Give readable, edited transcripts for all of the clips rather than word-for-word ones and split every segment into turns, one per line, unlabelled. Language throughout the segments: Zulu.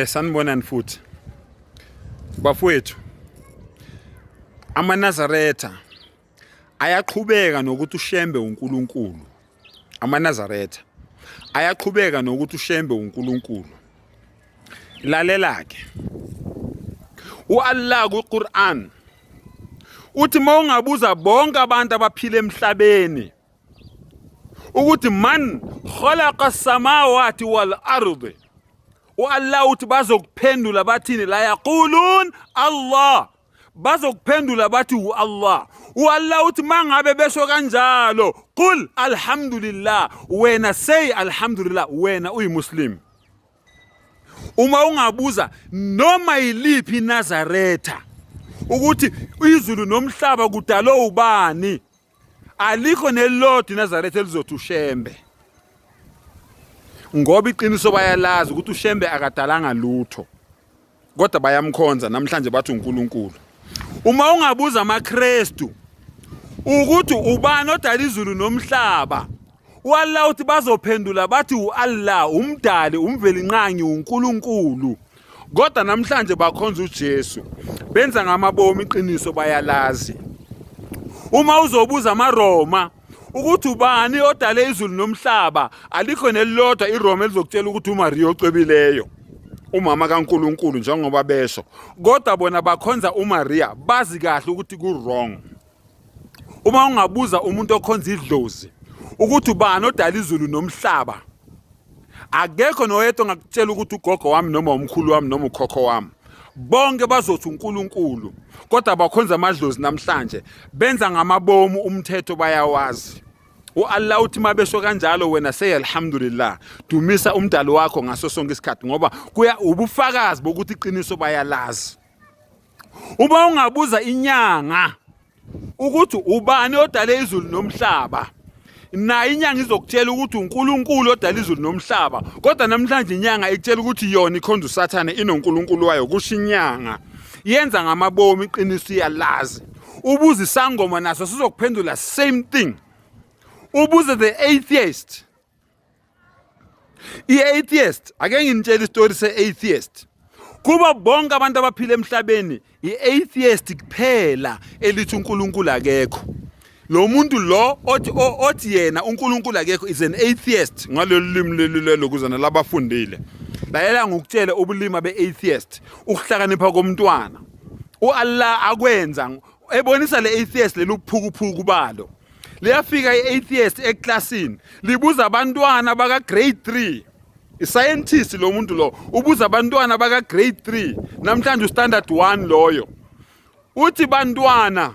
Sanibonani futhi. Bafowethu, amaNazaretha ayaqhubeka nokuthi uShembe uNkulunkulu. AmaNazaretha ayaqhubeka nokuthi uShembe uNkulunkulu. Lalela ke. UAllah kuQur'an uthi mawungabuza bonke abantu abaphila emhlabeni ukuthi man khalaqa samawati wal ardi, uAllah uthi bazokuphendula bathini? La yaqulun Allah, bazokuphendula bathi uAllah. UAllah uthi mangabe besho kanjalo, qul alhamdulillah, wena say alhamdulillah, wena uyimuslim. Uma ungabuza noma yiliphi iNazaretha ukuthi izulu nomhlaba kudalwe ubani, alikho nelilodwa iNazaretha elizothi uShembe, ngoba iqiniso bayalazi ukuthi uShembe akadalanga lutho, kodwa bayamkhonza namhlanje bathi uNkulunkulu. Uma ungabuza amaKristu ukuthi ubani odala izulu nomhlaba, uAllah uthi bazophendula bathi uAllah umdali, umvelinqangi, uNkulunkulu. Kodwa namhlanje bakhonza uJesu, benza ngamabomu, iqiniso bayalazi. Uma uzobuza amaRoma ukuthi ubani odale izulu nomhlaba, alikho nelilodwa iRoma elizokutshela ukuthi uMaria ocwebileyo, umama kaNkulunkulu, njengoba besho. Kodwa bona bakhonza uMaria, bazi kahle ukuthi ku-wrong. Uma ungabuza umuntu okhonza idlozi ukuthi ubani odala izulu nomhlaba, akekho noyedwa ongakutshela ukuthi ugogo wami noma umkhulu wami noma ukhokho wami. Bonke bazothi uNkulunkulu, kodwa bakhonza amadlozi namhlanje, benza ngamabomu, umthetho bayawazi. U-Allah uthi mabesho kanjalo, wena say alhamdulillah, dumisa umdali wakho ngaso sonke isikhathi, ngoba kuya ubufakazi bokuthi iqiniso bayalazi. Uma ungabuza inyanga ukuthi ubani odale izulu nomhlaba, nayo inyanga izokutshela ukuthi uNkulunkulu odala izulu nomhlaba. Kodwa namhlanje inyanga ikutshela ukuthi yona ikhonza uSathane, inoNkulunkulu wayo, kusho inyanga. Yenza ngamabomu, iqiniso iyalazi. Ubuza isangoma, naso sizokuphendula same thing. Ubuze the atheist, i-atheist, ake nginitshele isitori se-atheist. Kuba bonke abantu abaphila emhlabeni, i-atheist kuphela elithi uNkulunkulu akekho. Lo muntu lo othi yena uNkulunkulu akekho is an atheist ngalolu limi leli lelokuzana labafundile. Lalela ngokutshela ubulima be-atheist, ukuhlakanipha komntwana uAllah akwenza ebonisa le atheist leli uphukuphuku balo. Liyafika i-atheist eklasini, libuza abantwana baka grade 3. I-scientist lo muntu lo ubuza abantwana baka grade 3, namhlanje ustandard 1 loyo, uthi bantwana,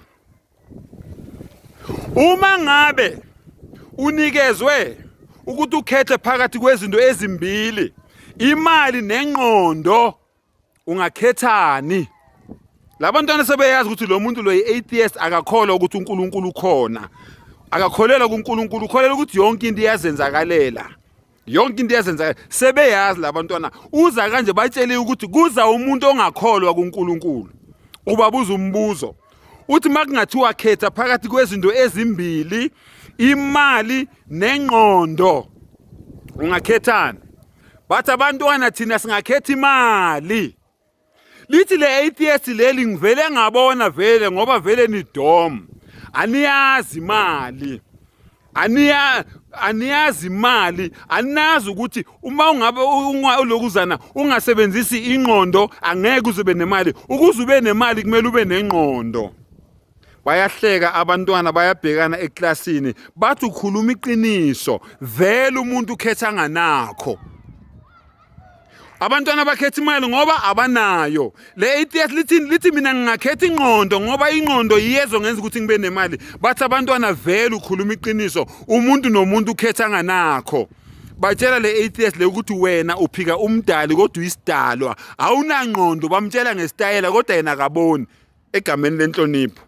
uma ngabe unikezwe ukuthi ukhethe phakathi kwezinto ezimbili, imali nengqondo, ungakhethani? Labantwana sebeyazi ukuthi lo muntu lo yi-atheist, akakholwa ukuthi uNkulunkulu ukhona, akakholelwa kuNkulunkulu, ukholelwa ukuthi yonke into iyazenzakalela, yonke into iyazenzakalela. Sebeyazi labantwana uza kanje, batshele ukuthi kuza umuntu ongakholwa kuNkulunkulu, ubabuza umbuzo, uthi makungathiwa khetha phakathi kwezinto ezimbili, imali nengqondo, ungakhethani? Bathi abantwana, thina singakhetha imali. Lithi le atheist leli, ngivele ngabona vele, ngoba vele nidom, aniyazi imali, aniyazi imali, anazi ukuthi uma ungabe ulokuzana ungasebenzisi ingqondo angeke uze ube nemali. Ukuze ube nemali kumele ube nengqondo. Bayahleka abantwana, bayabhekana eklasini, bathi ukhuluma iqiniso vele, umuntu ukhetha nganakho. Abantwana bakhetha imali ngoba abanayo. Le atheist lithini? Lithi mina ngingakhetha ingqondo, ngoba ingqondo iyezo ngenza ukuthi ngibe nemali. Bathi abantwana, vele ukhuluma iqiniso, umuntu nomuntu ukhetha nganakho. Batshela le atheist le ukuthi wena uphika umdali kodwa uyisidalwa, awunangqondo. Bamtshela ngesitayela, kodwa yena akaboni, egameni lenhlonipho.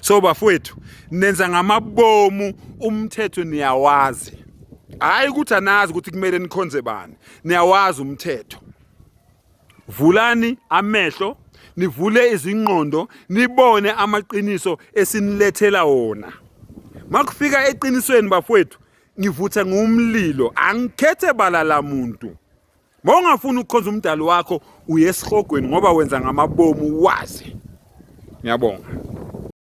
So bafowethu, nenza ngamabomu, umthetho niyawazi. Hayi ukuthi anazi ukuthi kumele nikhonze bani, niyawazi umthetho. Vulani amehlo, nivule izingqondo, nibone amaqiniso esinilethela wona. Makufika eqinisweni bafowethu, ngivutha ngumlilo, angikhethe bala lamuntu. Mawungafuni ukukhonza umdali wakho uye esihogweni ngoba wenza ngamabomu wazi. Ngiyabonga.